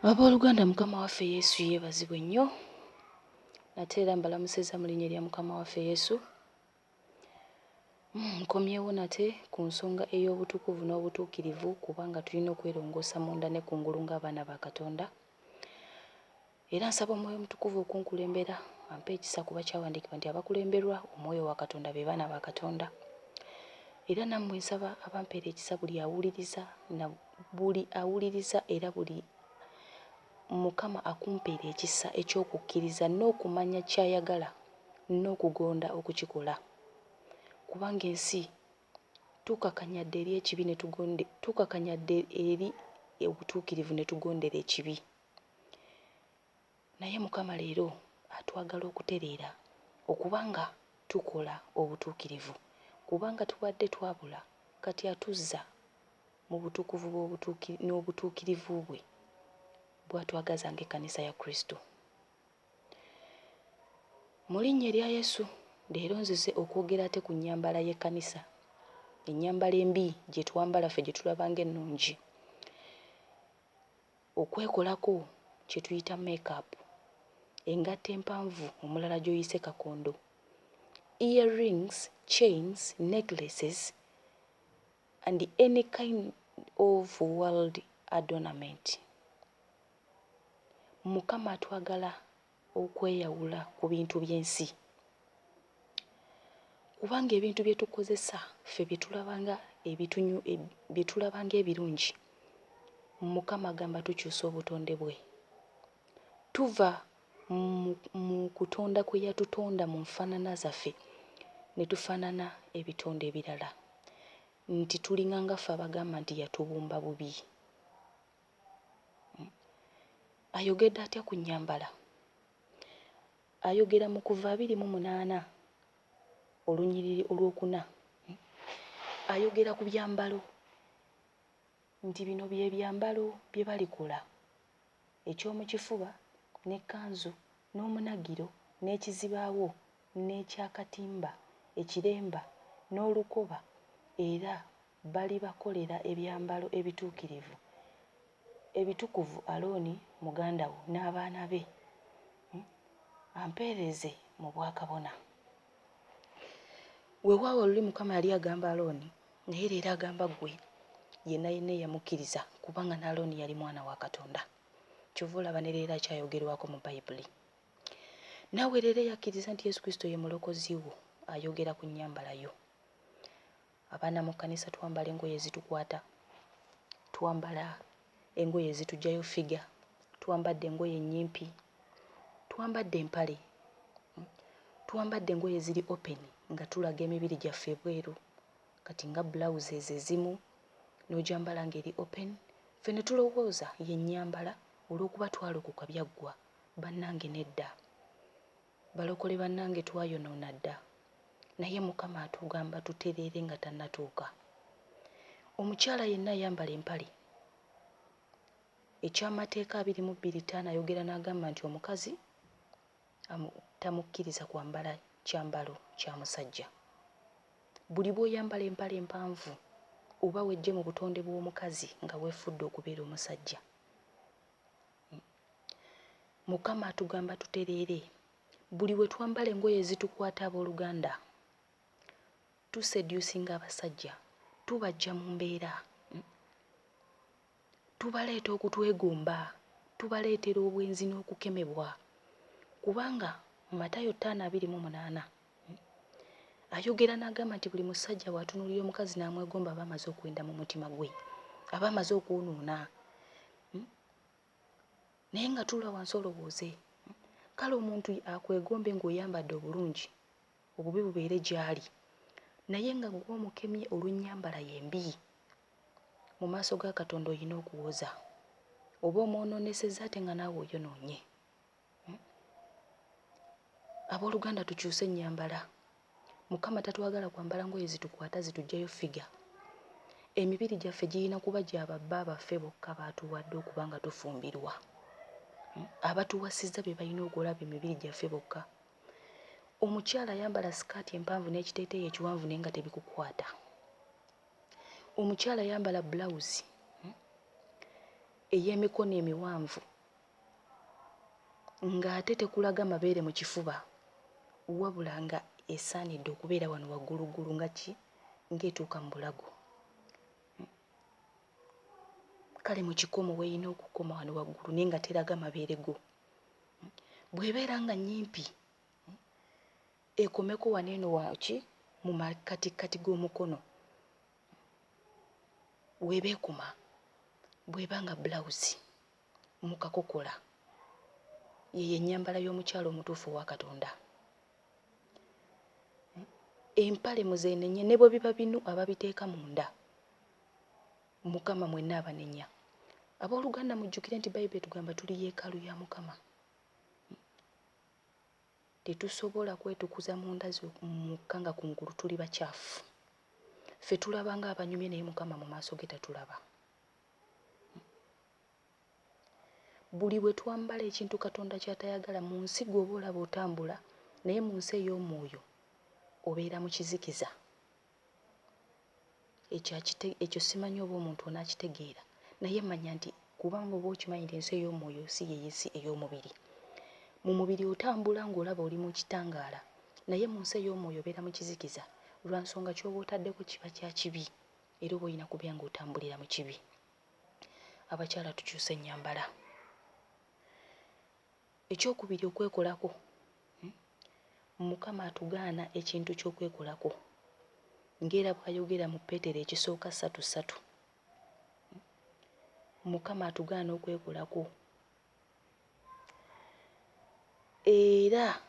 Abooluganda Mukama waffe Yesu yeebazibwe nnyo. Nate era mbalamusizza mu linnya erya Mukama waffe Yesu. Nkomyewo nate ku nsonga ey'obutukuvu n'obutuukirivu kubanga tulina okwerongoosa munda ne kungulu ng'abaana ba Katonda. Era nsaba Omwoyo Omutukuvu okunkulembera ampe ekisa kuba kyawandiikibwa nti abakulemberwa Omwoyo wa Katonda be baana ba Katonda. Era nammwe nsaba abampeera ekisa buli awuliriza na buli awuliriza era buli Mukama akumpeere ekisa eky'okukkiriza n'okumanya ky'ayagala n'okugonda okukikola. Kubanga ensi tukakanyadde eri ekibi ne tugonde tukakanyadde eri obutuukirivu ne tugondera ekibi. Naye Mukama leero atwagala okutereera okuba nga tukola obutuukirivu kubanga tubadde twabula kati atuzza mu butukuvu n'obutuukirivu bwe bw'atwagaza ng'ekkanisa ya Kristo. Mu linnya erya Yesu, leero nzize okwogera ate ku nnyambala y'ekkanisa, ennyambala embi gye twambala ffe gye tulaba ng'ennungi. Okwekolako kye tuyita make up, engatto empanvu omulala gy'oyise kakondo, ear rings, chains, necklaces and any kind of world adornment. Mukama atwagala okweyawula ku bintu by'ensi kubanga ebintu bye tukozesa ffe bye tulaba nga ebitunyu bye tulaba ng'ebirungi, Mukama agamba tukyusa obutonde bwe. Tuva mu, mu kutonda kwe yatutonda mu nfaanana zaffe ne tufaanana ebitonde ebirala, nti tulinga nga ffe abagamba nti yatubumba bubi. Ayogedde atya ku nnyambala? Ayogera mu Kuva 28 olunyiriri olwokuna. Ayogera ku byambalo nti bino bye byambalo bye balikola, eky'omu kifuba, n'ekkanzu, n'omunagiro, n'ekizibaawo, n'eky'akatimba, ekiremba, n'olukoba, era balibakolera ebyambalo ebituukirivu, ebitukuvu Alooni muganda wo n'abaana be, ampeereze mu bwakabona. Weewaawo luli Mukama yali agamba Alooni, naye leero agamba ggwe yenna yenna eyamukkiriza, kubanga ne Alooni yali mwana wa Katonda. Ky'ova olaba ne leero akyayogerwako mu Bayibuli. Naawe leero eyakkiriza nti Yesu Kristo ye Mulokozi wo, ayogera ku nnyambala yo. Abaana mu kkanisa twambala engoye ezitukwata, twambala engoye ezituggyayo ffiga, twambadde engoye ennyimpi, twambadde empale, twambadde engoye eziri open nga tulaga emibiri gyaffe ebweru. Kati nga bulawuzi ezo ezimu n'ogyambala ng'eri open, ffe ne tulowooza y'ennyambala olw'okuba twalokoka byaggwa. Bannange nedda. Balokole bannange twayonoona dda naye Mukama atugamba tutereere nga tannatuuka. Omukyala yenna ayambala empale Ekyamateeka 22:5 ayogera n'agamba nti omukazi tamukkiriza kwambala kyambalo kya musajja. Buli bw'oyambala empale empanvu oba weggye mu butonde bw'omukazi nga weefudde okubeera omusajja. Mukama atugamba tutereere. Buli we twambala engoye ezitukwata abooluganda, tuseducinga abasajja, tubaggya mu mbeera, tubaleeta okutwegomba, tubaleetera obwenzi n'okukemebwa. Kubanga Matayo 5:28 ayogera n'agamba nti buli musajja bw'atunuulira omukazi n'amwegomba aba amaze okwenda mu mutima gwe, aba amaze okwonoona. Naye nga tuula wansi olowooze. Kale omuntu akwegombe ng'oyambadde obulungi, obubi bubeere gy'ali, naye nga ggwe omukemye olw'ennyambala ye embi, mu maaso ga Katonda olina okuwoza. Oba omwonoonesezza ate nga naawe oyonoonye. Abooluganda tukyuse ennyambala. Mukama tatwagala kwambala ngoye zitukwata zituggyayo ffiga. Emibiri gyaffe girina kuba gya babba baffe bokka b'atuwadde okuba nga tufumbirwa. Abatuwasizza be balina okulaba emibiri gyaffe bokka. Omukyala ayambala sikaati empanvu n'ekiteeteeyi ekiwanvu naye nga tebikukwata. Omukyala ayambala bbulawuzi. Ey'emikono emiwanvu ng'ate tekulaga mabeere mu kifuba wabula nga esaanidde okubeera wano wagguluggulu nga ki ng'etuuka mu bulago. Kale mu kikomo w'erina okukoma wano waggulu naye nga teraga mabeere go. Bw'ebeera nga nnyimpi ekomeko wano eno waki mu makkatikkati g'omukono w'eba ekoma. Bw'eba nga bbulawuzi mu kakokola yeyo ennyambala y'omukyala omutuufu owa Katonda. Empale muzeenenye ne bwe biba binu ababiteeka munda Mukama mwenna abanenya. Abooluganda mujjukire nti Bayibuli etugamba tuli yeekaalu ya Mukama. Tetusobola kwetukuza munda mwokka nga kungulu tuli bakyafu. Ffe tulaba nga abanyumye naye Mukama mu maaso ge tatulaba. Buli bwe twambala ekintu Katonda ky'atayagala mu nsi gwe oba olaba otambula naye mu nsi ey'omwoyo obeera mu kizikiza. Ekyo akite ekyo simanyi oba omuntu onaakitegeera naye manya nti kubanga oba okimanyi nti ensi ey'omwoyo si ye nsi ey'omubiri. Mu mubiri otambula ng'olaba oli mu kitangaala naye mu nsi ey'omwoyo obeera mu kizikiza lwa nsonga ky'oba otaddeko kiba kya kibi era oba olina kubeera ng'otambulira mu kibi. Abakyala tukyuse ennyambala. Ekyokubiri okwekolako. Mukama atugaana ekintu ky'okwekolako. Ng'era bw'ayogera mu Peetero ekisooka 3:3. Mukama atugaana okwekolako. Era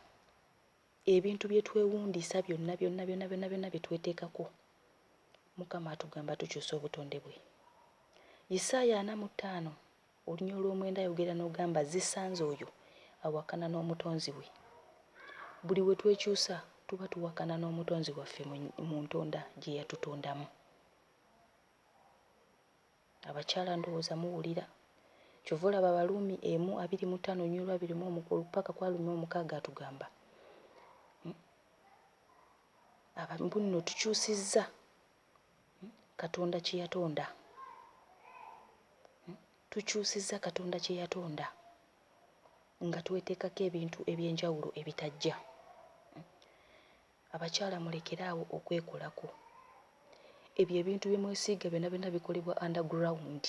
ebintu bye twewundisa byonna byonna byonna byonna byonna bye tweteekako, Mukama atugamba tukyuse obutonde bwe. Isaaya 45 oluny olw'omwenda ayogera n'ogamba zisanze oyo awakana n'omutonzi we. Buli we twekyusa tuba tuwakana n'omutonzi waffe mu ntonda gye yatutondamu. Abakyala ndowooza muwulira. Kyova olaba Abaruumi emu 25 oluny olwa 21 paka ku 26 atugamba mbu nno tukyusizza Katonda kye yatonda. Tukyusizza Katonda kye yatonda nga tweteekako ebintu eby'enjawulo ebitajja. Abakyala mulekere awo okwekolako. Ebyo ebintu bye mwesiiga byonna byonna bikolebwa underground.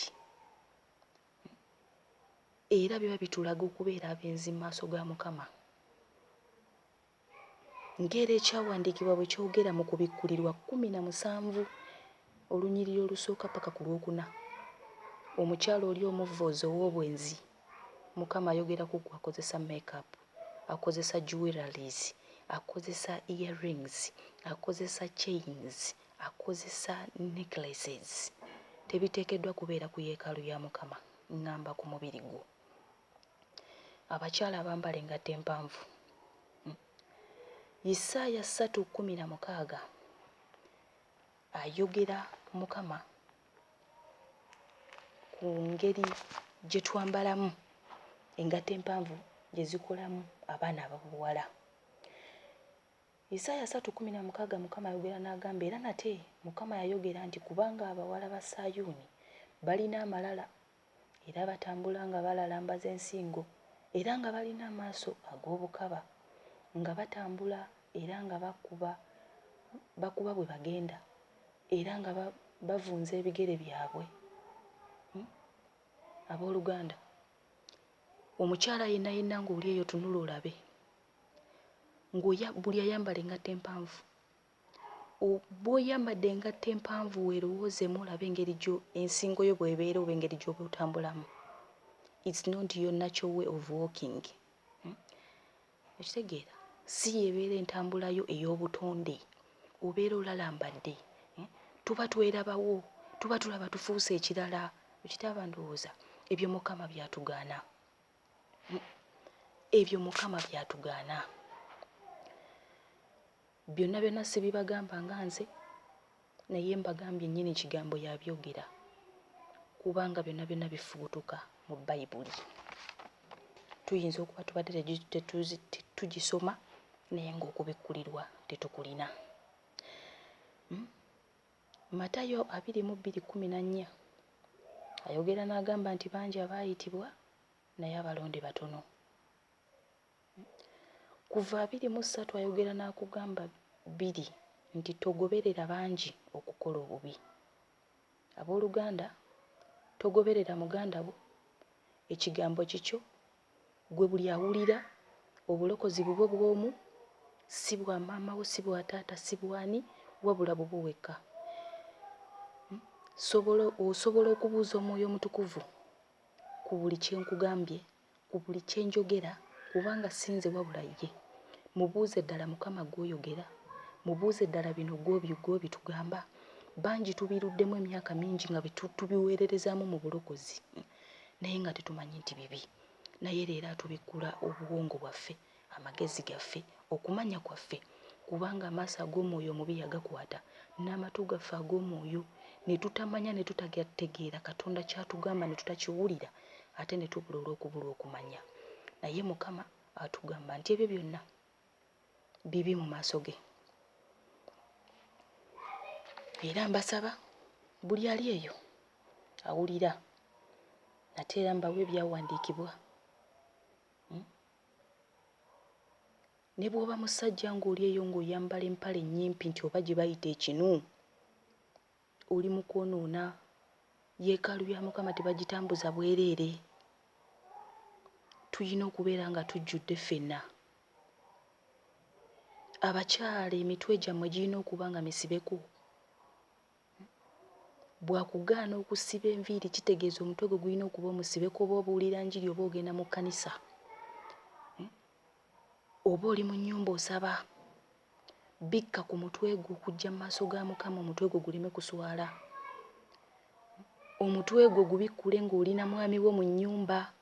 Era biba bitulaga okubeera abenzi mu maaso ga Mukama. Ng'era ekyawandiikibwa bwe kyogera mu Kubikkulirwa 17 olunyiriri olusooka paka ku lwokuna. Omukyala oli omuvvoozi ow'obwenzi, Mukama ayogera ku ggwe akozesa make up, akozesa jewelleries, akozesa ear rings, akozesa chains, akozesa necklaces. Tebiteekeddwa kubeera ku yeekaalu ya Mukama, ŋŋamba ku mubiri gwo. Abakyala abambala engatto empanvu. Isaaya 3:16 ayogera Mukama ku ngeri gye twambalamu engatto empanvu gye zikolamu abaana ab'obuwala. Isaaya 3:16 Mukama ayogera n'agamba, Era nate Mukama yayogera nti, Kubanga abawala ba Sayuuni balina amalala, era batambula nga balalambaza ensingo, era nga balina amaaso ag'obukaba, nga batambula era nga bakuba, bakuba bwe bagenda, era nga ba, bavunza ebigere byabwe. Hmm? Ab'oluganda, omukyala yenna yenna ng'oli eyo tunula olabe, ng'oya buli ayambala engatto empanvu Bw'oyambadde engatto empanvu weerowoozemu olabe engeri gyo ensingo yo bw'ebeera oba engeri gy'oba otambulamu. It's not your natural way of walking. Hmm? Okitegeera? Si y'ebeera entambula yo ey'obutonde. Obeera olalambadde. Hmm? Tuba twerabawo, tuba tulaba tufuuse ekirala. Okiraba ndowooza? Ebyo Mukama by'atugaana. Hmm? Ebyo Mukama by'atugaana. Byonna byonna sibibagamba nga nze, naye mbagambye nnyini kigambo y'abyogera, kubanga byonna byonna bifubutuka mu Bayibuli. Tuyinza okuba tubadde tetugisoma naye ng'okubikkulirwa tetukulina. Hmm? Matayo 22:14. Ayogera n'agamba nti bangi abaayitibwa naye abalonde batono. Kuva 23 ayogera n'akugamba 2 nti togoberera bangi okukola obubi. Abooluganda, togoberera muganda wo, ekigambo kikyo, ggwe buli awulira, obulokozi bubwo bw'omu, si bwa maama wo, si bwa taata, si bw'ani, wabula bubwo wekka. Sobola, osobola okubuuza Omwoyo Omutukuvu ku buli kye nkugambye, ku buli kye njogera, kubanga si nze wabula ye. Mubuuze ddala Mukama ggwe oyogera? Mubuuze ddala bino ggwe obitugamba? Bangi tubiruddemu emyaka mingi nga tubiweererezaamu mu bulokozi naye nga tetumanyi nti bibi. Naye leero atubikkula obuwongo bwaffe, amagezi gaffe, okumanya kwaffe, kubanga amaaso ag'omwoyo omubi yagakwata n'amatu gaffe ag'omwoyo ne tutamanya ne tutategeera Katonda ky'atugamba ne tutakiwulira ate ne tubula olw'okubulwa okumanya. Naye Mukama atugamba nti ebyo byonna bibi mu maaso ge. Era mbasaba buli ali eyo awulira nate era mbawe ebyawandiikibwa. Ne bw'oba musajja ng'oli eyo ng'oyambala empale ennyimpi nti oba gye bayita ekinu, oli mu kwonoona. Yeekaalu ya Mukama tebagitambuza bwereere. Tulina okubeera nga tujjudde ffenna. Abakyala emitwe gyammwe girina okuba nga misibeko. Bw'akugaana okusiba enviiri kitegeeza omutwe gwe gulina okuba omusibeko oba obuulira njiri oba ogenda mu kkanisa. Oba oli mu nnyumba osaba. Bikka ku mutwe gwo okujja mu maaso ga Mukama omutwe gwo guleme kuswala. Omutwe gwo gubikkule ng'oli na mwami wo mu nnyumba.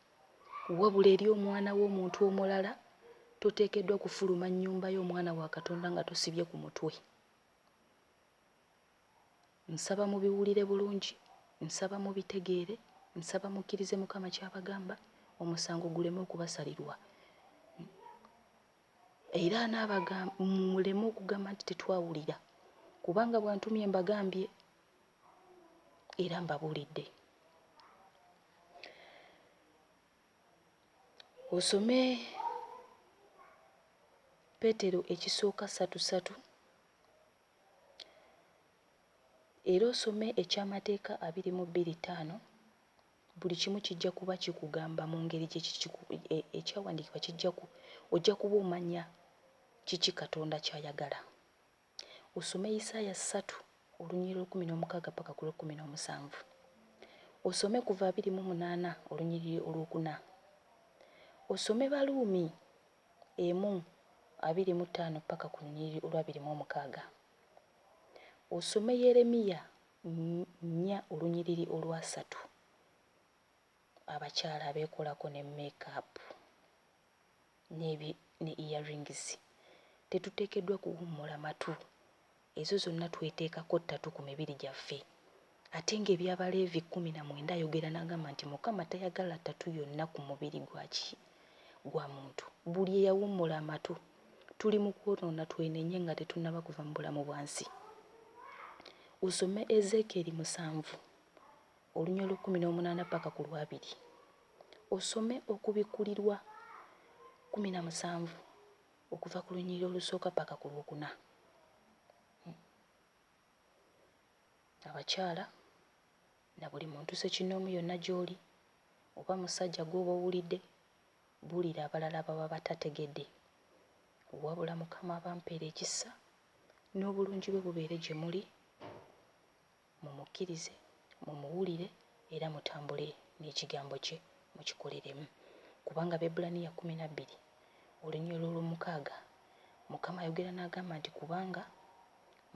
Wabula eri omwana w'omuntu omulala toteekeddwa kufuluma nnyumba yo omwana wa Katonda nga tosibye ku mutwe. Nsaba mubiwulire bulungi, nsaba mubitegeere, nsaba mukkirize Mukama ky'abagamba, omusango guleme okubasalirwa. Era anaabagamba muleme okugamba nti tetwawulira, kubanga bw'antumye mbagambye era mbabuulidde. Osome Peetero ekisooka 3:3 era osome Ekyamateeka 22:5, buli kimu kijja kuba kikugamba mu ngeri gye ekyawandiikibwa kijja ku ojja kuba omanya kiki Katonda ky'ayagala. Osome Isaaya 3 olunyiriri olw'ekumi n'omukaaga paka ku lw'ekumi n'omusanvu. Osome Kuva 28 olunyiriri olwokuna. Osome Baruumi 1:25 paka ku lunyiriri olw'abiri mu omukaaga. Osome Yeremiya 4 olunyiriri olwasatu. Abakyala abeekolako ne make-up ne earrings tetuteekeddwa kuwummula matu. Ezo zonna tweteekako ttatu ku mibiri gyaffe. Ate ng'Ebyabaleevi 19 ayogera n'agamba nti Mukama tayagala ttatu yonna ku mubiri gwa ki? Gwa muntu. Buli eyawummula amatu tuli mu kwonoona twenenye nga tetunnaba kuva mu bulamu bwa nsi. Osome Ezeekyeri 7 oluny olw'ekumi n'omunaana paka ku lwabiri. Osome Okubikkulirwa 17 okuva ku lunyiriri olusooka paka ku lwokuna. Abakyala na buli muntu ssekinnoomu yonna gy'oli, oba musajja gw'oba owulidde, buulira abalala ababa batategedde. Wabula Mukama abampeere ekisa n'obulungi bwe bubeere gye muli, mumukkirize, mumuwulire era mutambule n'ekigambo kye mukikoleremu. Kubanga Abaebbulaniya 12 olunyiriri olw'omukaaga Mukama ayogera n'agamba nti kubanga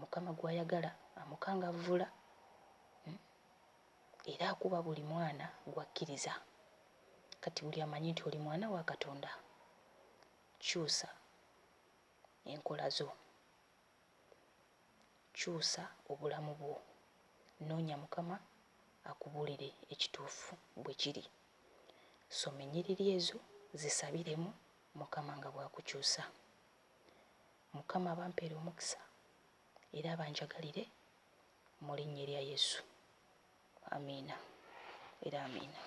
Mukama gw'ayagala amukangavvula era akuba buli mwana gw'akkiriza. Kati buli amanyi nti oli mwana wa Katonda, kyusa enkola zo, kyusa obulamu bwo, noonya Mukama akubuulire ekituufu bwe kiri. Soma ennyiriri ezo, zisabiremu Mukama nga bw'akukyusa. Mukama abampeere omukisa era abanjagalire mu linnya erya Yesu. Amiina. Era amiina.